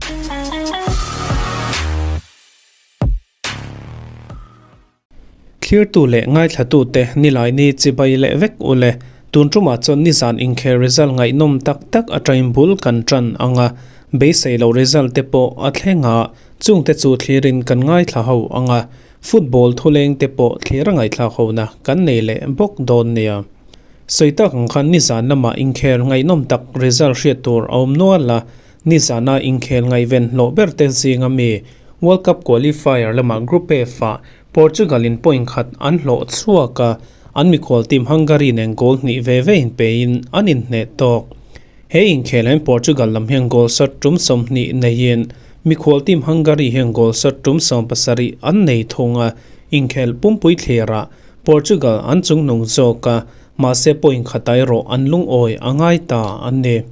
Thlirtu leh ngaithlatute Nilaini chibai leh vek u le. Tun tumah chuan nizan inkhel result ngaihnawm tak tak atangin bul kan tan ang a, beisei lo result te pawh a thleng a, chungte chu thlirin kan ngaithla ho ang a, football thuleng te pawh thlir a ngaihthlak hona kan nei leh bawk dawn nia. Sawi tak ang khan nizan lamah inkhel ngaihnawm tak result hriat tur a awm nual a, Nizana inkhel ngaihven hlawh ber te zinga mi World Cup qualifier lamah Group F-ah Portugal in point khat an hlawh chhuak a, an mikhual team Hungary nen goal hnih ve ve in peiin an inhneh tawk. He inkhel hian Portugal lam hian goal shot tum 20 neiin mikhual team Hungary hian goal shot tum 70 an nei thung a, inkhel pumpui thlirah Portugal an chungnung zawk a, mahse point khat erawh an lungawi a ngai ta a ni.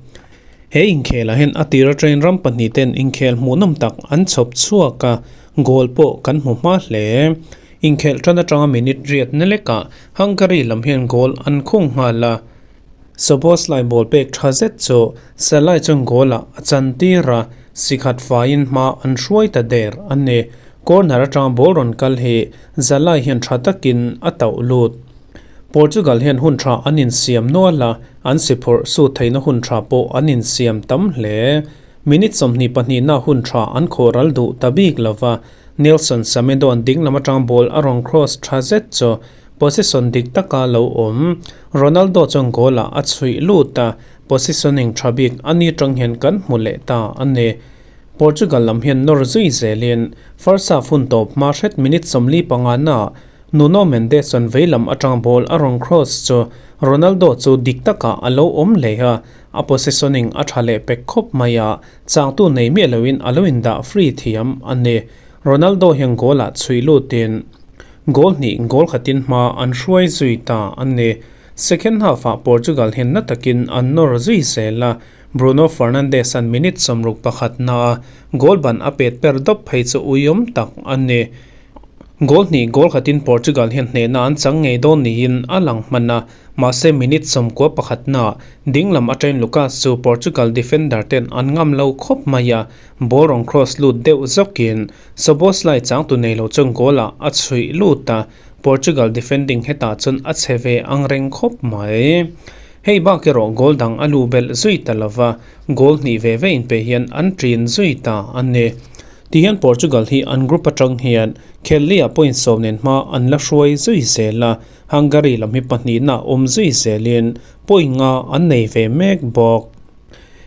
He inkhelah hian a tir atangin ram pahnih ten inkhel hmuhnawm tak an chhawp chhuak a, goal pawh kan hmu hma hle. Inkhelh tan atanga minute riat na lekah Hungary lam hian goal an khung nghal a, Szoboszlai ball pek tha zet chu Szalai chuan goal ah a chan tir a, sikhat faiin hma an hruai ta der a ni. Corner atanga ball rawn kal hi Szalai hian tha takin a tauh lut. Portugal hian hun tha an insiam nual a, an si phawrh sut theihna hun tha pawh an insiam tam hle. Minute 22na hun tha an khawh ral duh ta bik lo va, Nelson Semedo-a'n ding lam atang ball a rawn cross tha zet chu position dik taka lo awm. Ronaldo chuan goal-ah a chhuih lut a, positioning tha bik a ni tang hian kan hmu leh ta a ni. Portugal lam hian nawr zui zelin first half hun tawp hma hret minute 45na Nuno Mendes chuan veilam atang ball a rawn cross chu Ronaldo chu dik takah a lo awm leh a, a positioning a tha leh pek khawp mai a, changtu nei miah loin a lo indah free thiam a ni. Ronaldo hian goal ah chhuih lutin goal hnih goal khatin hma an hruai zui ta a ni. Second half ah Portugal hian na takin an nawr zui zel a, Bruno Fernandes an minute 61 na a goal ban a pet per dawp phei chu uiawm tak a ni. Goal hnih goal khatin Portugal hian hnehna an chang ngei dawn niin a lang hman a, mahse minute 91na dinglam atangin Lucas chu Portugal defender ten an ngam lo khawp mai a, ball rawn cross lut deuh zawkin Szoboszlai changtu nei lo chuan goal ah a chhuih lut a, Portugal defending hetah chuan a chhe ve ang reng khawp mai. Hei bak erawh goal dang a lu belh zui ta lova, goal hnih ve ve inpe hian an ṭin zui ta a ni. Tihian Portugal hi an group atang hian Khellia point 10 nen hma an la hruai zui zel a, Hungary lam hi pahnihna awm zui zelin point nga an nei ve mek bawk.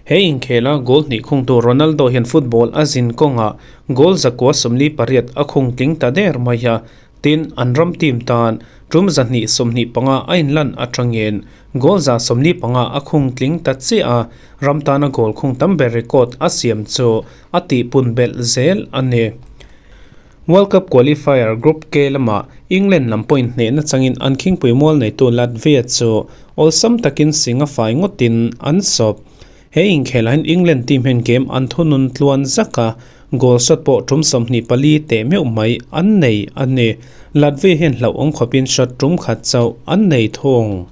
He inkhela goal hnih khungtu Ronaldo hian football a zin kawngah goal 148 a khung tling ta der mai a, Tin, an ram team tan tum 225 a inlan atangin goal 145 a khung tling ta chiah a, ram tana goal khung tam ber record a siam chu a tihpun belh zel a ni. World Cup qualifier Group K lamah England lam point hnehna changin an khingpui mual neitu Latvia chu awlsam takin sing a fai ngawtin an sawp. He inkhelah hian England team hian game an thunun tluan zak a, goal shot pawh tum 24 teh meuh mai an nei a ni. Latvia hian hlauhawm khawpin shot tum khat chauh an nei thung.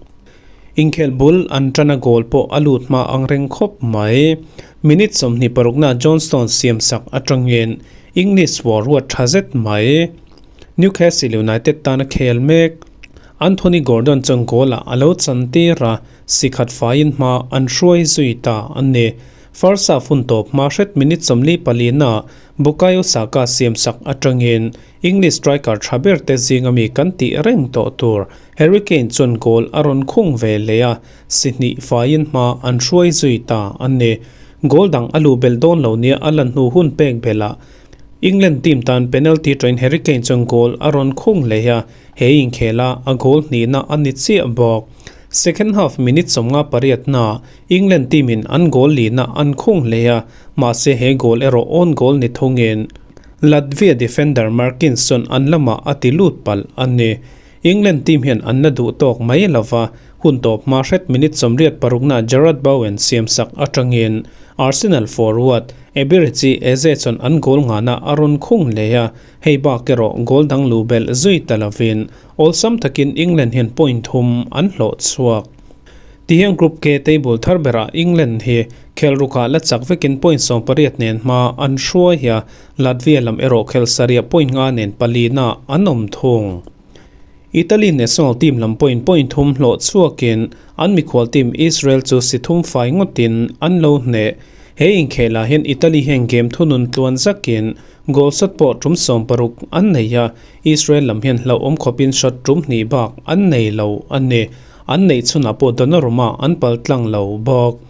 Inkhel bul an tana goal pawh a lut hma ang reng khawp mai. Minute 26na John Stones siam sak atangin English forward tha zet mai Newcastle United tana khel mek Anthony Gordon chuan goal ah a lo chan tir a, sikhat faiin hma an hruai zui ta a ni. First half hun tawp hma hret minute 44na Bukayo Saka siam sak atangin English striker tha ber te zinga mi kan tih reng tawh tur Harry Kane chuan goal a rawn khung ve leh a, si hnih faiin hma an hruai zui ta a ni. Goal dang a luh belh dawn lo nia a lan hnu hun pek belh England team tan penalty train Harry Kane chuan goal a rawn khung leh a, he inkhela a goal hnihna a ni chiah bawk. Second half minute 58na England team in an goal lina an khung hle a, mahse he goal erawh own goal ni thungin Latvia defender Markins chuan an lamah a ti lut palh a ni. England team hian an la duh tawk mai lova, hun tawp hma hret minute 86na Jarrod Bowen siam sak atangin Arsenal forward Eberechi Eze chuan an goal ngana a rawn khung hle a, hei bak erawh goal dang lu belh zui ta lovin awlsam takin England hian point thum an hlawh chhuak. Tihian Group K table thar berah England hi khel rukah la chak vekin point 18 nen hma an hruai a, Latvia lam erawh khel sarih point nga nen palina an awm thung. Italy national team lam pawhin point thum hlawh chhuakin an mikhual team Israel chu si thum fai ngawtin an lo hneh. He inkhelah hian Italy hian game thunun tluan zakin goal shot pawh tum 60 an nei a, Israel lam hian hlauhawm khawpin shot tum hnih bak an nei lo a ni. An neih chhunah pawh Donnarumma an pal tlang lo bawk.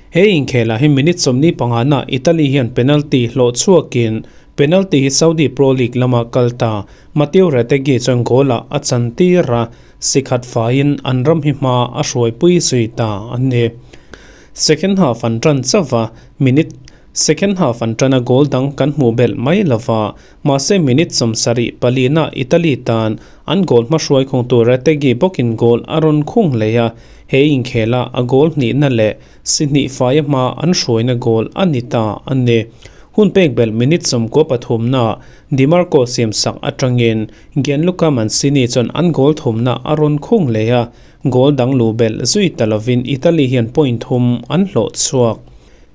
He inkhelah hi minute 45 na Italy hian penalty hlawh chhuakin penalty hi Saudi Pro League lama kal ta Mateo Retegui chuan goal-ah a chantir a, si khat faiin an ram hi hma a hruaipui zui ta a ni. Second half an tan chauh a, minute Second half an tan a goal dang kan hmuh belh mai lo va, mahse minute 74 na Italy tan an goal hmahruai khungtu Retegui bawkin goal a rawn khung leh a, he inkhela a goal hnihna leh si hnih faia hma an hruaina goal a ni ta a ni. Hun pek belh minute 93 na Di Marco siamsak atangin Gianluca Mancini chuan an goal thumna a rawn khung leh a, goal dang luh belh zui ta lovin Italy hian point thum an hlawh chhuak.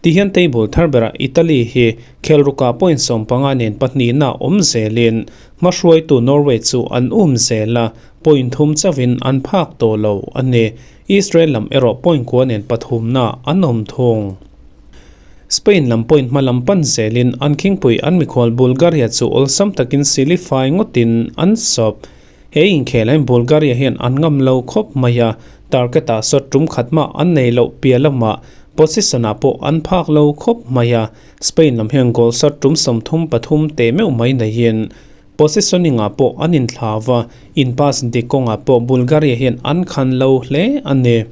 Tihian table thar berah Italy hi khel rukah point 15 nen pahnihna awm zelin hmahruaitu Norway chu an um zel a, point thum chauhin an phak tawh lo a ni. Israel lam erawh point kua nen pathumna an awm thung. Spain lam point hma lam pan zelin an khingpui an mikhual Bulgaria chu awlsam takin silifai ngawtin an sawp. He inkhelain Bulgaria hian an ngam lo khawp mai a, target-ah shot tum khat mah an nei loh piah lamah position-ah pawh an phak lo khawp mai a, Spain lam hian goal shot tum 33 teh meuh mai neihin positioning-ah pawh an inthlau a, in pass dik kawngah pawh Bulgaria hian an khan lo hle a ni.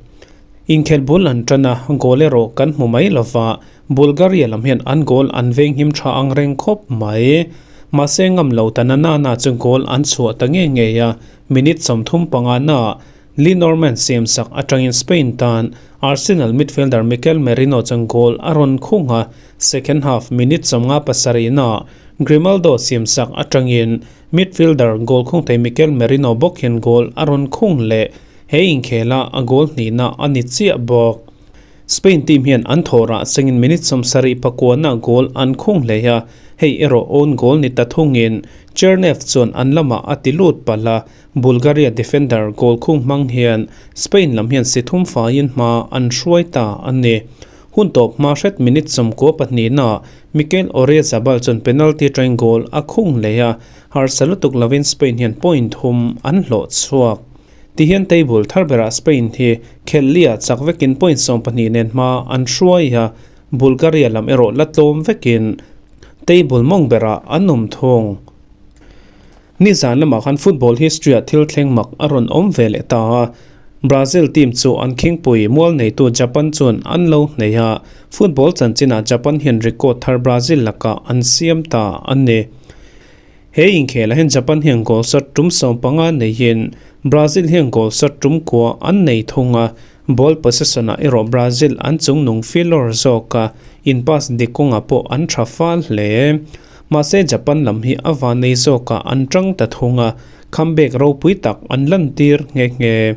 Inkhel bul an tan a, goal erawh kan hmu mai lova, Bulgaria lam hian an goal an venghim tha ang reng khawp mai. Mahse ngam lo ta na na na chu goal an chhuah ta nge ngei a, minute 35 na Lee Norman siamsak atangin Spain tan Arsenal midfielder Mikel Merino chuan goal a rawn khung a, second half minute 57 na Grimaldo siamsak atangin midfielder goal khung thei Mikel Merino bawk hian goal a rawn khung leh. He inkhela a goal hnihna a ni chiah bawk. Spain team hian an thawhrah sengin minute 79 na goal an khung hle a, hei erawh own goal ni ta thungin Chernev chuan an lamah a ti lut palh a, Bulgaria defender goal khung hmang hian Spain lam hian si thum faiin hma an hruai ta a ni. Hun tawp hma hret minute 92 na Mikel Oyarzabal chuan penalty atangin goal a khung hle a, harsa lutuk lovin Spain hian point thum an hlawh chhuak. Tihian table thar berah Spain hi khelhliah chak vekin point 12 nen hma an hruai a, Bulgaria lam erawh la tlawm vekin table mawng berah an awm thung. Nizan lamah khan football history ah thil thleng mak a rawn awm ve leh ta a, Brazil team chu an khingpui mual neitu Japan chuan an lo hnei a, football chanchinah Japan hian record thar Brazil lakah an siam ta a ni. He inkhelah hian Japan hian goal shot tum 15 neihin Brazil hian goal shot tum kua an nei thung a, ball possession-ah erawh Brazil an chungnung filawr zawk a, in pass dik kawngah pawh an tha fal hle. Mahse Japan lam hi a van nei zawkah an tang ta thung a, comeback ropui tak an lantir nghe nghe.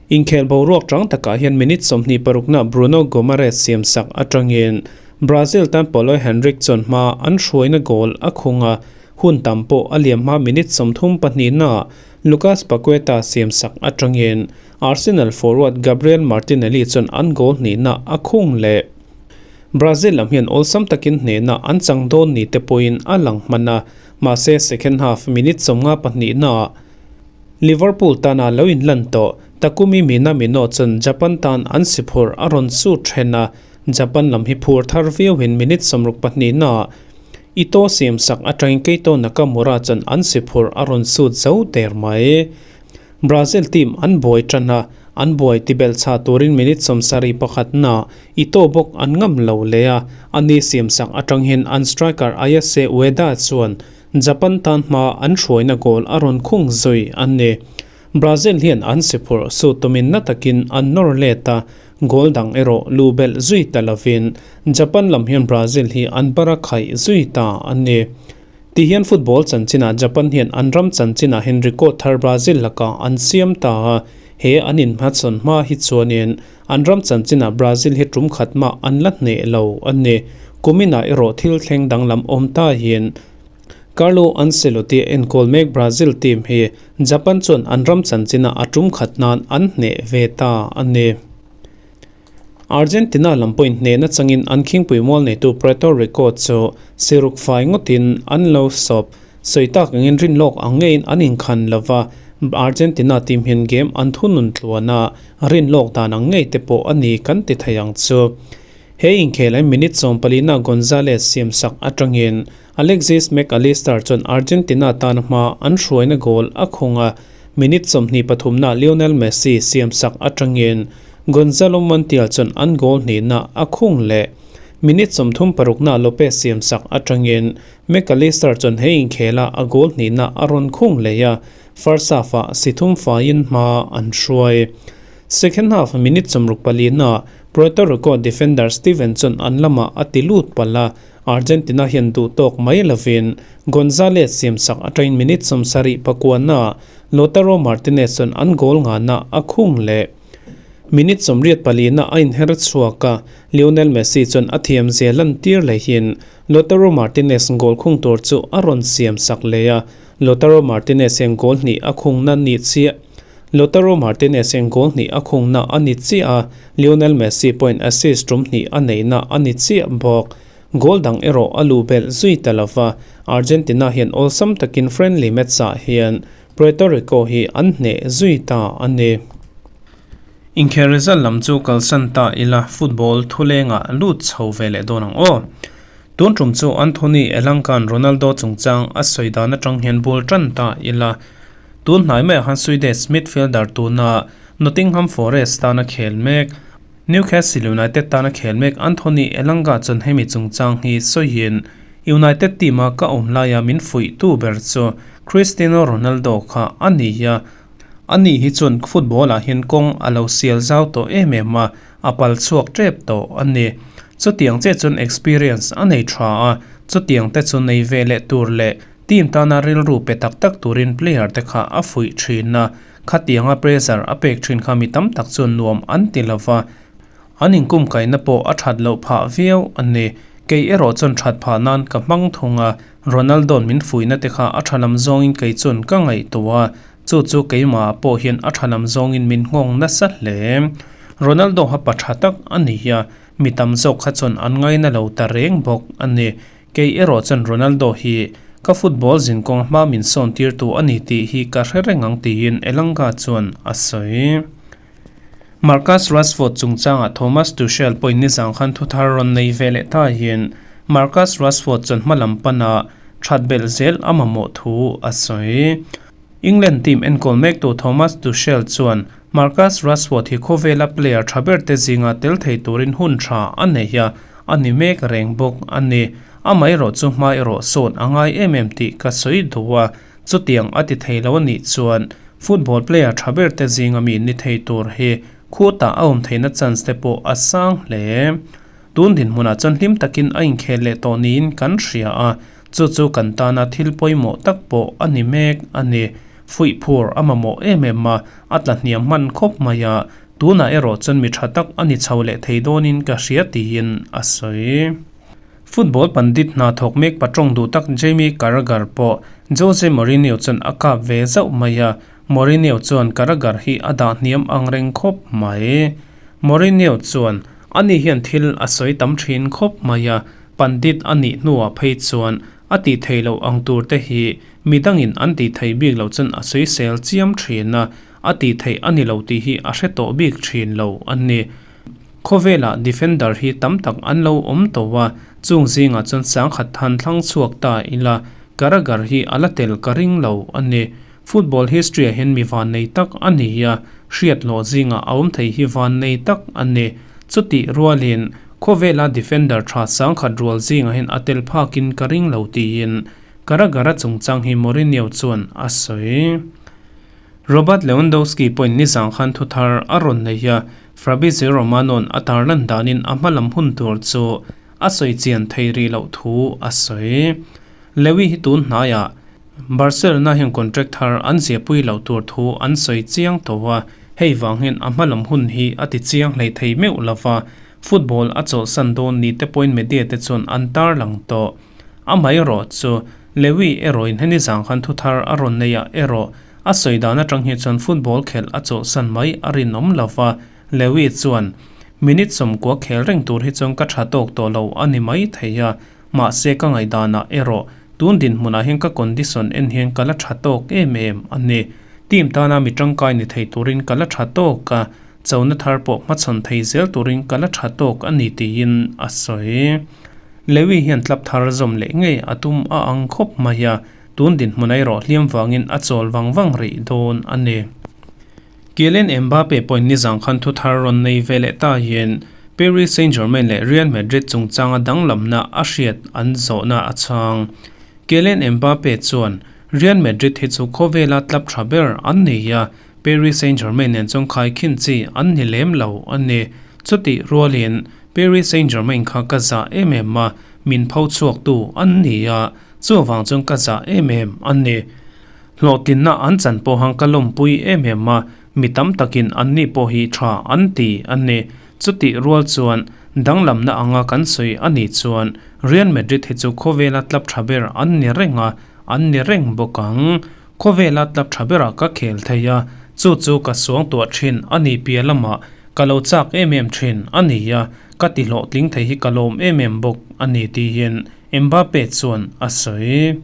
Inkhel boruak tang takah hian minute 26 na Bruno Guimaraes siamsak atangin Brazil tan Paulo Henrique chuan hma an hruaina goal a khung a, hun tam pawh a liam hma minute 32 na Lucas Paqueta siamsak atangin Arsenal forward Gabriel Martinelli chuan an goal hnihna a khung leh. Brazil lam hian awlsam takin hnehna an chang dawn ni te pawhin a lang hman a, mahse second half minute 52 na Liverpool tana lo inlan tawh Takumi Minamino chuan Japan tan an si phur a rawn su then a, Japan lam hi phur thar viauin minute 62 na Ito siamsak atangin Keito Nakamura chuan an si phur a rawn sut zo der mai. Brazil team an buai tan a, an buai tibel cha turin minute 71 na Ito bawk an ngam lo le a, ani siamsak atang hian an striker Ayase Ueda chuan Japan tan hma an hruaina goal a rawn khung zui an ni. Brazil hian an si phur su tumin na takin an nawr let a, goal dang erawh lu belh zui ta lovin Japan lam hian Brazil hi an bara khaih zui ta an ni. Tihian football chanchinah Japan hian an ram chanchinah hian record thar Brazil lakah an siam ta a, He an inhmachhawn hma hi chuanin an ram chanchinah Brazil hi tum khat mah an la hneh lo a ni. Kuminah erawh thil thleng danglam awm ta hian Carlo Ancelotti a enkawl mek Brazil team hi Japan chuan an ram chanchinah a tum khat nan an hneh ve ta a ni. Argentina lam pawhin hnehna changin an khingpui mual neitu Puerto Rico chu siruk fai ngawtin an lo sawp. Sawi tak angin rin lawk ang ngeiin an inkhan lo va, Argentina team hian game an thunun tluan a, rin lawk dan ang ngei te pawh a ni kan ti thei ang chu. He inkhel minute 14 na Gonzalez siamsak atangin Alexis Mac Allister chuan Argentina tan hma an hruaina goal a khung a, minute 23 na Lionel Messi siamsak atangin Gonzalo Montiel chuan an goal hnihna a khung leh. Minute 36 na Lopez siamsak atangin Mac Allister chuan he inkhela a goal hnihna a rawn khung leh a, first half-ah si thum faiin hma an hruai. Second half minute 64 na Puerto Rico defender Steven chuan an lamah a ti lut palh a, Argentina hian duh tawk mai lovin Gonzalez siamsak atangin minute 79 na Lautaro Martinez chuan an goal ngana a khung leh. Minute 84 na a inher chhuak a, Lionel Messi chuan a thiam zia lan tir lehin Lautaro Martinez goal khung tur chu a rawn siamsak leh a, Lautaro Martinez hian goal hnih a khungna ni chiah. Lautaro Martinez hian goal hnih a khungna a ni chiah a, Lionel Messi pawhin assist tum hnih a neihna a ni chiah bawk. Goal dang erawh a lu belh zui ta lova, Argentina hian awlsam takin friendly match-ah hian Puerto Rico hi an hneh zui ta a ni. Inkhel result lam chu kalsan ta ila football thulengah lut chho ve leh dawn ang aw. Tun tum chu Anthony Elanga-a'n Ronaldo chungchang a sawi dan atang hian bul tan ta ila. Tun hnai maiah khan Swedish midfielder tuna Nottingham Forest tana khel mek, Newcastle United tana khel mek Anthony Elanga chuan hemi chungchang hi sawiin United team-a ka awm laia min fuihtu ber chu Cristiano Ronaldo kha a ni a, ani hi chuan football-ah hian kawng a lo sial zau tawh em em a, a pal chhuak tep tawh a ni. Chutiang che chuan experience a nei tha a, chutiang te chu nei ve leh tur leh team tana rilru pe tak tak turin player te kha a fuih thin a, khatianga pressure a pek thin kha mi tam tak chuan nuam an ti lova, an inkum kaina pawh a that loh phah viau a ni. Kei erawh chuan that phah nan ka hmang thung a, Ronaldo-n min fuihna te kha a tha lam zawngin kei chuan ka ngaihtuah a, chu chu keimah pawh hian a tha lam zawngin min nghawng nasa hle. Ronaldo ha pa tha tak a ni a, mi tam zawk kha chuan an ngaina lo ta reng bawk a ni. Kei erawh chuan Ronaldo hi ka football zinkawng hma min sawn tirtu a ni tih hi ka hre reng ang tiin Elanga chuan a sawi. Marcus Rashford chungchangah Thomas Tuchel pawhin nizang khan thuthar rawn nei ve leh ta hian Marcus Rashford chuan hma lam pana that belh zel a mamawh thu a sawi. England team enkawl mektu Thomas Tuchel chuan Marcus Rashford hi khawvela player tha ber te zinga tel thei turin hun tha a nei a, a ni mek reng bawk a ni. Amaherawh chu hma erawh sawn a ngai em em tih ka sawi duh a, Chutiang a ti thei lo a nih chuan football player tha ber te zinga mi ni thei tur hi khutah a awm theihna chance te pawh a sang hle. Tun dinhmunah chuan hlim takin a inkhel leh tawh niin kan hria a, chu chu kan tana thil pawimawh tak pawh a ni mek a ni. Fuih phur a mamawh em em a, a tla hniam hman khawp mai a, tunah erawh chuan mi tha tak a ni chho leh thei dawnin ka hria tiin a sawi. Football pandit hna thawk mek patawng duh tak Jamie Carragher pawh Jose Mourinho chuan a kap ve zauh mai a, Mourinho chuan Carragher hi a dah hniam ang reng khawp mai. Mourinho chuan, Ani hian thil a sawi tam thin khawp mai a, pandit a nih hnuah phei chuan a tih theih loh ang tur te hi midangin an tih theih bik loh chuan a sawisel chiam thin a, a tih theih a ni lo tih hi a hre tawh bik thin lo a ni. Khawvelah defender hi tam tak an lo awm tawh a, chung zingah chuan sangkhat han thlang chhuak ta ila, Carragher hi a la tel ka ring lo a ni. Football history-ah hian mi van nei tak a ni a, hriat hlawh zingah a awm thei hi van nei tak a ni. Chutih rualin, khawvela defender tha sangkhat rual zingah hian a tel phakin ka ring lo tiin Carragher-a chungchang hi Mourinho chuan a sawi. Robert Lewandowski pawhin nizang khan thuthar a rawn nei a, Fabrizio Romano-a'n a tarlan danin a hmalam hun tur chu a sawi chian thei rih loh thu a sawi. Lewy hi tun hnaiah Barcelona hian contract thar an ziahpui loh tur thu an sawi chiang tawh a. Hei vang hian a hmalam hun hi a ti chiang hlei thei meuh lova, football a chawlhsan dawn ni te pawhin media te chuan an tarlang tawh. Amaherawh chu Lewy erawhin heni zang khan thuthar a rawn nei ah erawh a sawi dan atang hi chuan football khelh a chawlhsan mai a rinawm lova, Lewy chuan, Minute 90 khel reng tur hi chuan ka tha tawk tawh lo a ni mai thei a, mahse ka ngaihdanah erawh tun dinhmunah hian ka condition en hian ka la tha tawk em em a ni. Team tana mi tangkai ni thei turin ka la tha tawk a, chona thar pawh hmachhawn thei zel turin ka la tha tawk a ni tiin a sawi. Lewy hian tlap thar zawm leh ngei a tum a ang khawp mai a, tun dinhmun erawh hliam vangin a chawl vang vang rih dawn a ni. Kylian Mbappe pawhin nizang khan thu thar rawn nei ve leh ta hian Paris Saint-Germain leh Real Madrid chungchanga danglamna a hriat an zawhna a chhang. Kylian Mbappe chuan, Real Madrid hi chu khawvela club tha ber an ni a, Paris Saint-Germain nen chuan khaikhin chi an ni lem lo a ni. Chutih rualin Paris Saint-Germain kha ka zah em em a, min pho chhuaktu an ni a, chuvang chuan ka zah em em a ni. Hlawhtlinna an chan pawhang ka lawmpui em em a, mi tam takin anni pawh hi tha an ti a ni. Chutih rual chuan danglamna anga kan sawi a nih chuan Real Madrid hi chu khawvela club tha ber an ni reng a, an ni reng bawk ang. Khawvela club tha berah ka khel thei a, chu chu ka suang tuah thin a ni piah lamah ka lo chak em em thin a ni a, ka ti hlawhtling thei hi ka lawm em em bawk a ni tiin Mbappe chuan a sawi.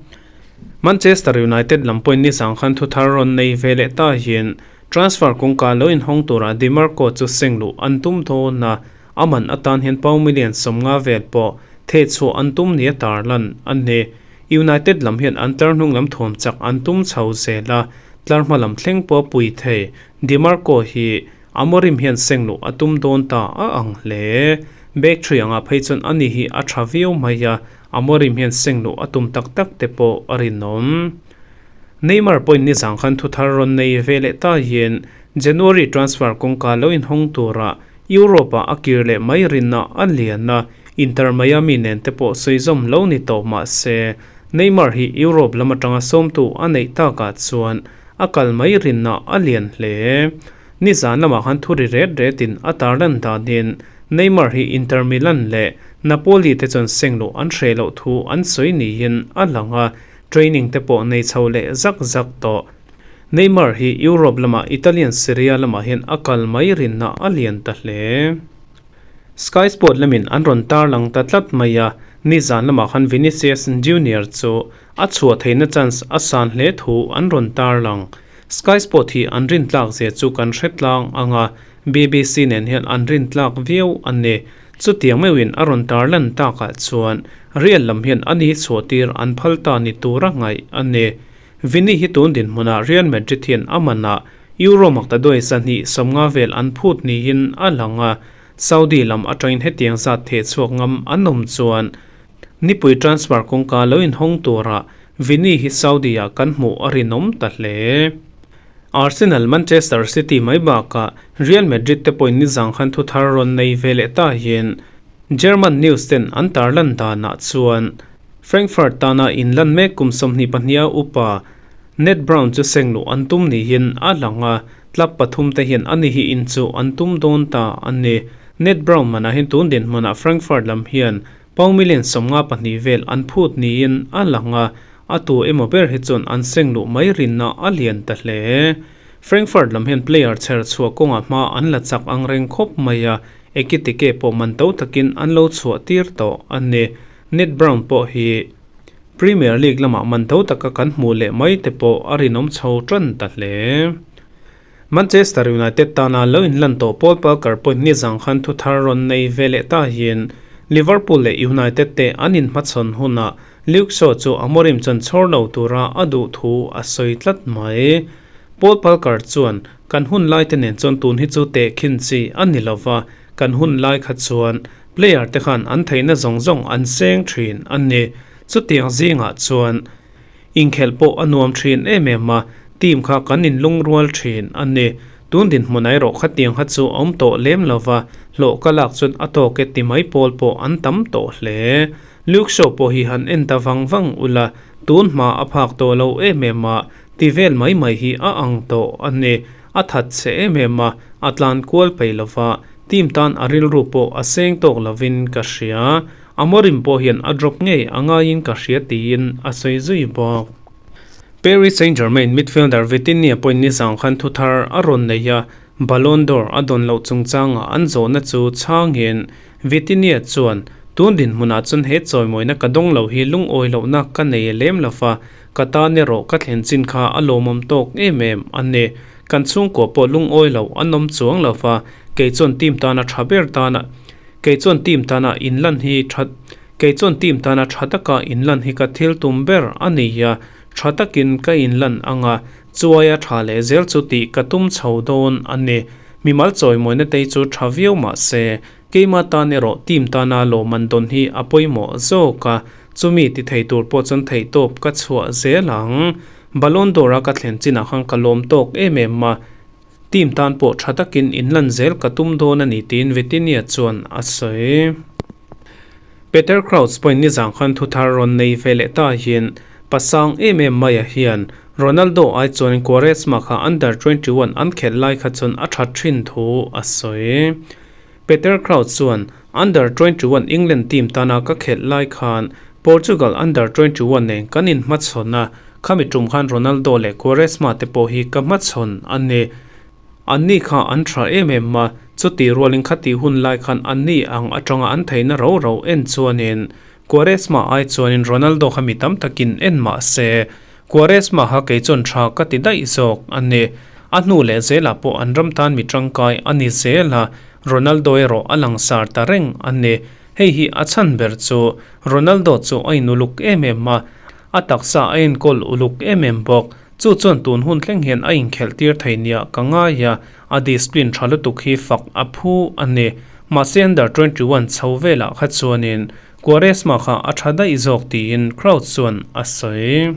Manchester United lam pawhin nizang khan thuthar rawn nei ve leh ta hian transfer kawngka lo inhawng tura Di Marco chu seng luh an tum dawn a, a man atan hian pound million 50 vel pawh thehchhuah an tum nia tarlan a ni. United lam hian an tlar hnung lam thuam chak an tum chho zel a, tlar hma lam thleng pawh pui thei Di Marco hi Amorim hian seng luh a tum dawn ta a ang hle. Back three anga phei chuan ani hi a tha viau mai a, Amorim hian seng luh a tum tak tak te pawh a rinawm. Neymar pawhin nizang khan thuthar rawn nei ve leh ta hian January transfer kawngka lo inhawng tura Europe-ah a kir leh mai rinna a lian a, Inter Miami nen te pawh sawi zawm lo ni tawh mah se Neymar hi Europe lam atanga sawmtu a neih takah chuan a kal mai rinna a lian hle. Nizan lamah khan thu ri ret retin a tarlan danin Neymar hi Inter Milan leh Napoli te chuan seng luh an hreh loh thu an sawi niin a lang a, training te pawh nei chho leh zak zak tawh. Neymar hi Europe lamah Italian Serie A lamah hian a kal mai rinna a lian ta hle. Sky Sport lamin an rawn tarlang ta tlat mai a, nizan lamah khan Vinicius Junior chu a chhuah theihna chance a san hle thu an rawn tarlang. Sky Sport hi an rintlak zia chu kan hre tlang ang a, BBC nen hian an rintlak viau a ni. Chutiang meuhin a rawn tarlan takah chuan Real lam hian a ni chhuahtir an phal ta ni tura ngaih a ni. Vini hi tun dinhmunah Real Madrid hian a manah Euro maktaduai 250 vel an phut niin a lang a, Saudi lam atangin hetiang zat thehchhuak ngam an awm chuan nipui transfer kawngka lo inhawng tura Vini hi Saudi-ah kan hmuh a rinawm ta hle. Arsenal, Manchester City mai bakah Real Madrid te pawhin nizang khan thuthar rawn nei ve leh ta hian German news ten an tarlan danah chuan Frankfurt tana inlan mek kum 22 a upa Ned Brown chu seng luh an tum niin a lang a, club pathum te hian ani hi inchuh an tum dawn ta a ni. Ned Brown manah hian tun dinhmunah Frankfurt lam hian Pound million 52 vel an phut niin a lang a, a tu emaw ber hi chuan an seng luh mai rinna a lian ta hle. Frankfurt lam hian player chher chhuah kawngah hma an la chak ang reng khawp mai a, Ekitike pawh man to takin an lo chhuah tir tawh a ni. Ned Brown pawh hi Premier League lamah man to taka kan hmuh leh mai te pawh a rinawm chho tan ta hle. Manchester United tana lo inlan tawh Paul Parker pawhin nizang khan thu thar rawn nei ve leh ta hian Liverpool leh United te an inhmachhawn hunah Luke Shaw chu Amorim chuan chhawr lo tura a duh thu a sawi tlat mai. Paul Parker chuan, Kan hun lai te nen chuan tun hi chu tehkhin chi a ni lova, kan hun lai kha chuan player te khan an theihna zawng zawng an seng thin a ni. Chutiang zingah chuan Inkhelh pawh a nuam thin em em a, team kha kan inlungrual thin a ni. Tun dinhmun erawh khatiang kha chu a awm tawh lem lo va, hlawh ka lak chuan a tawk e ti mai pawl pawh an tam tawh hle. Luke Shaw pawh hi han en ta vang vang ula, tun hma a phak tawh lo em em a, ti vel mai mai hi a ang tawh a ni. A that chhe em em a, a tlan kual peih lova, team tan a rilru pawh a seng tawk lovin ka hria. Amorim pawh hian a drop ngei a ngaiin ka hria tiin a sawi zui bawk. Paris Saint-Germain midfielder Vitinha pawhin nizang khan thuthar a rawn nei a, Ballon d'Or a dawn loh chungchanga an zawhna chu chhangin Vitinha chuan, Tun dinhmunah chuan he chawimawina ka dawng lo hi lungawi lohna ka nei lem lo va, ka tan erawh ka thlen chin kha a lawmawm tawk em em a ni. Kan chhungkua pawh lungawi lo an awm chuang lo va, kei chuan team tana tha ber tana kei chuan team tana inlan hi tha kei chuan team tana tha taka inlan hi ka thil tum ber a ni a, tha takin ka inlan ang a, Chuaia tha leh zel chu tih ka tum chho dawn a ni. Mimal chawimawina te chu tha viau mah se, keima tan erawh team tana lawmman dawn hi a pawimawh zawk a, chumi ti thei tur pawh chuan theihtawp ka chhuah zel ang. Ballon d'Or-a ka thlen chinah khan ka lawm tawk em em a, team tan pawh tha takin inlan zel ka tum dawn a ni tiin Vitinha chuan a sawi. Peter Crouch pawhin nizang khan thuthar rawn nei ve leh ta hian pasang em em maia hian Ronaldo ai chuan Quaresma kha under 21 an khelh lai kha chuan a that thin thu a sawi. Peter Crouch chuan, Under 21 England team tana ka khelh lai khan Portugal under 21 nen kan inhmachhawn a, khami tum khan Ronaldo leh Quaresma te pawh hi ka hmachhawn a ni. Anni kha an tha em em a, chuti rualin khati hun lai khan anni ang atanga an theihna ro ro en chuanin Quaresma ai chuanin Ronaldo kha mi tam takin en mah se, Quaresma kha kei chuan tha ka ti daih zawk a ni. A hnu leh zelah pawh an ram tan mi tangkai a ni zel a, Ronaldo erawh a langsar ta reng a ni. Hei hi a chhan ber chu Ronaldo chu a inuluk em em a, a taksa a enkawl uluk em em bawk. Chu chuan tun hun thleng hian a inkhelh tir thei nia ka ngai a, a discipline tha lutuk hi fak a phu a ni. Mahse under 21 chho velah kha chuanin Quaresma kha a tha daih zawk tiin Crouch chuan a sawi.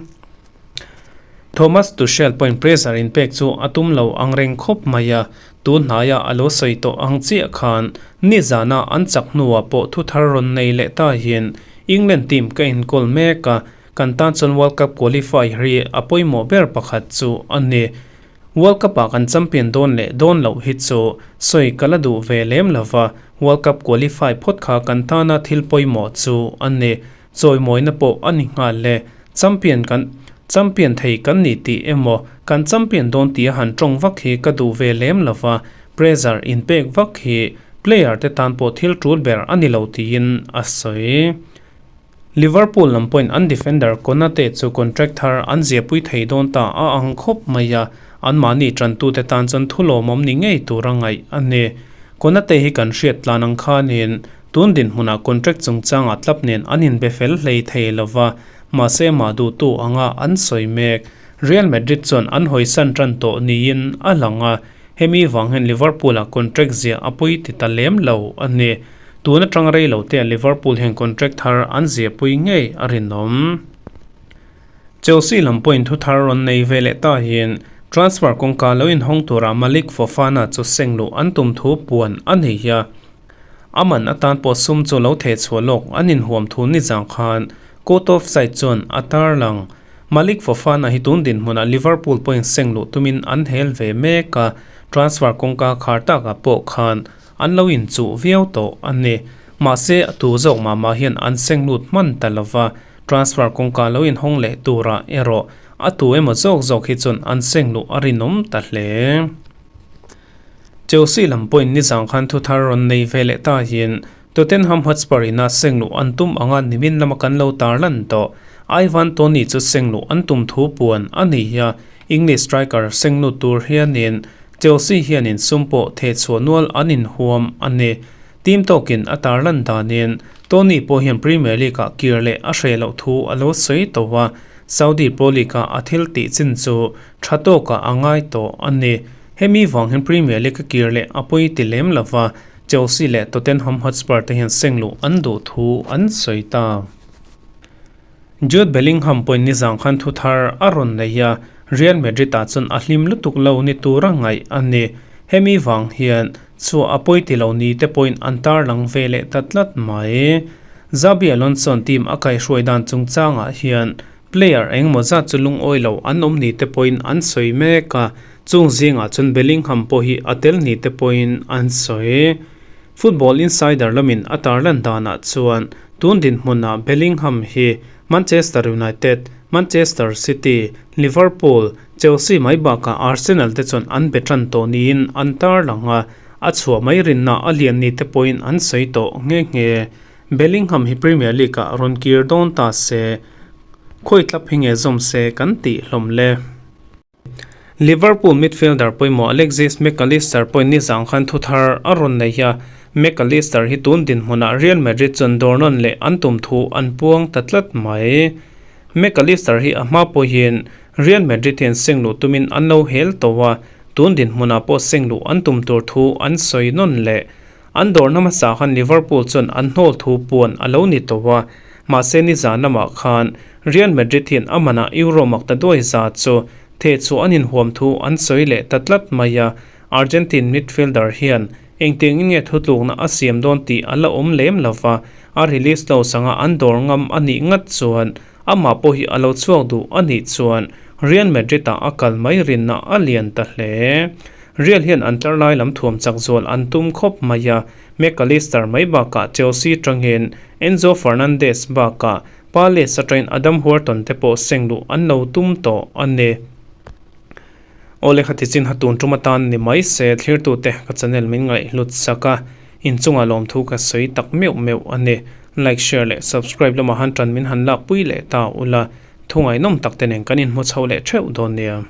Thomas Tuchel pawhin pressure inpek chu a tum lo ang reng khawp mai a, tun hnaia a lo sawi tawh ang chiah khan nizana an chak hnuah pawh thuthar rawn nei leh ta hian England team ka inkawl mek a, Kan tan chuan World Cup qualify hi a pawimawh ber pakhat chu a ni. World Cup ah kan champion dawn leh dawn loh hi chu sawi ka la duh ve lem lo va, World Cup qualify phawt kha kan tana thil pawimawh chu a ni. Chawimawina pawh a ni nghal e. Champion kan champion thei kan ni tih emaw kan champion dawn tia han tawng vak hi ka duh ve lem lo va, pressure inpek vak hi player te tan pawh thil tul ber a ni lo tiin a sawi. Liverpool lam pawhin an defender Konate chu contract thar an ziahpui thei dawn ta a ang khawp mai a, anmahni tantute tan chuan thu lawmawm ni ngei tur a ngaih a ni. Konate hi kan hriat tlan ang khanin tun dinhmunah contract chungchangah tlap nen an inbe fel hlei thei lo va, mahse mah duhtu anga an sawi mek. Real Madrid chuan an hawisan tan tawh niin a lang a, hemi vang hian Liverpool-ah contract ziah a pawi ti ta lem lo a ni. Tun atang rei lo te Liverpool hian contract thar an ziahpui ngei a rinawm. Chelsea lam pawhin thu thar rawn nei ve leh ta hian transfer kawngka lo inhawng tura Malik Fofana chu seng luh an tum thu puan a nei a. A man atan pawh sum chu lo theh chhuah lawk an inhuam thu nizang khan Court of Side chuan a tarlang. Malik Fofana hi tun dinhmunah Liverpool pawhin seng luh tumin an hel ve mek a, transfer kawngka khar takah pawh khan An lo inchuh viau tawh a ni. Mahse, a tu zawk mah mah hian an seng lut hman ta lo va, transfer kawngka lo inhawng leh turah erawh a tu emaw zawk zawk hi chuan an seng luh a rinawm ta hle. Chelsea lam pawhin nizang khan thuthar rawn nei ve leh ta hian Tottenham Hotspur ina seng luh an tum anga nimin lama kan lo tarlan tawh. Ivan Toney chu seng luh an tum thu puan a ni a, English striker seng lut tur hianin Chelsea hianin sum pawh theh chhuah nual an inhuam a ni. Team tawkin a tarlan danin Toney pawh hian Premier League-ah kir leh a hreh loh thu a lo sawi tawh a, Saudi Pro League-ah a thil tih chin chu tha tawkah a ngai tawh a ni. Hemi vang hian Premier League-a kir leh a pawi ti lem lo va, Chelsea leh Tottenham Hotspur te hian seng luh an duh thu an sawi ta. Jude Bellingham pawhin nizang khan thu thar a rawn nei a, Real Madrid ah chuan a hlim lutuk lo ni tura ngaih a ni. Hemi vang hian chhuah a pawi ti lo ni te pawhin an tarlang ve leh ta tlat mai. Xabi Alonso team a kaihhruai dan chungchangah hian player engemaw zat chu lungawi lo an awm ni te pawhin an sawi mek a. Chung zingah chuan Bellingham pawh hi a tel ni te pawhin an sawi. Football Insider lamin a tarlan danah chuan tun dinhmunah Bellingham hi Manchester United, Manchester City, Liverpool, Chelsea mai bakah Arsenal te chuan an be tan tawh niin an tarlang a, a chhuah mai rinna a lian ni te pawhin an sawi tawh nghe nghe. Bellingham hi Premier League-ah rawn kir dawn ta se, khawi tlap hi nge zawm se kan tih hlawm le. Liverpool midfielder pawimawh Alexis Mac Allister pawhin nizang khan thu thar a rawn nei a, Mac Allister hi tun dinhmunah Real Madrid chuan dawrnawn leh an tum thu an puang ta tlat mai. Mac Allister hi a hma pawhin Real Madrid hian seng luh tumin an lo hel tawh a, tun dinhmunah pawh seng luh an tum tur thu an sawi nawn leh. An dawrna hmasa khan Liverpool chuan an hnawl thu puan a lo ni tawh a, mahse nizan lamah khan Real Madrid hian a manah Euro makta duai za chu theh chhuah an inhuam thu an sawi leh ta tlat mai a, Argentine midfielder hian engtiangin nge thutlukna a siam dawn tih a la awm lem lo va, a release lo sanga an dawr ngam a nih ngat chuan amah pawh hi a lo chhuak duh a nih chuan Real Madrid-ah a kal mai rinna a lian ta hle. Real hian an tlar lai lam thuam chak zual an tum khawp mai a, Mac Allister mai bakah Chelsea tangin Enzo Fernandez bakah Palace atangin Adam Wharton te pawh seng luh an lo tum tawh a ni. Awle kha tichin ha tun tum atan ni mai se thlirtute ka channel min ngaihhlut sak a, inchungah lawmthu ka sawi tak meuh meuh a ni. Like, share leh subscribe lamah han tan min han lakpui leh ta ula, thu ngaihnawm tak te nen kan inhmu chho leh theuh dawn nia.